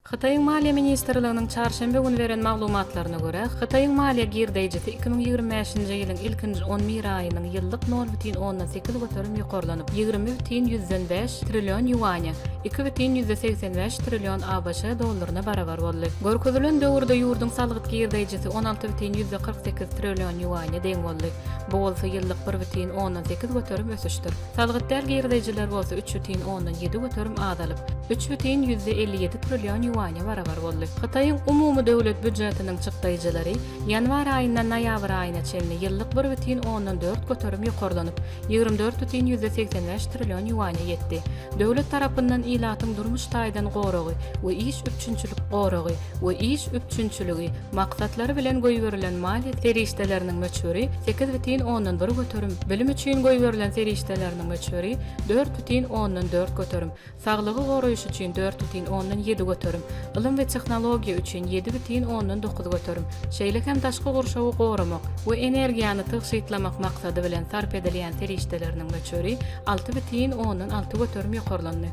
Hytaýyň Maliýe ministrliginiň çarşenbe güni beren maglumatlaryna görä, Hytaýyň maliýe girdeýjisi 2025-nji ýylyň ilkinji on bir aýynyň ýyllyk 0,8 göterim ýokarlanyp, 20,5 trillion ýuanýa, 2,85 trillion ABŞ dollaryna barabar boldy. Görkezilen döwürde ýurduň salgyt girdeýjisi 16,48 trillion ýuanýa deň boldy. Bu bolsa ýyllyk 1,8 göterim ösüşdir. Salgyt däl girdeýjiler bolsa 3,7 göterim azalyp, 3,57 trillion ýuanýa barabar boldy. Hytaýyň umumy döwlet býujetiniň çykdaýjylary ýanwar aýyndan noýabr aýyna çenli ýyllyk 1,4 göterim ýokarlanyp, 24,85 trillion ýuanýa ýetdi. Döwlet tarapyndan ilatyň durmuş taýdan goragy we iş üpjünçilik goragy we iş üpjünçiligi maksatlary bilen goýberilen maliýe serişdeleriniň möçberi 8,1 göterim, bilim üçin goýberilen serişdeleriniň möçberi 4,4 göterim, saglygy goraýyş üçin 4,7 göterim, ylym we tehnologiýa üçin 7,9 göterim, şeýle hem daşky gurşawy goramak we energiýany tygşytlamak maksady bilen sarp edilýän serişdeleriniň möçberi 6,6 göterim ýokarlandy.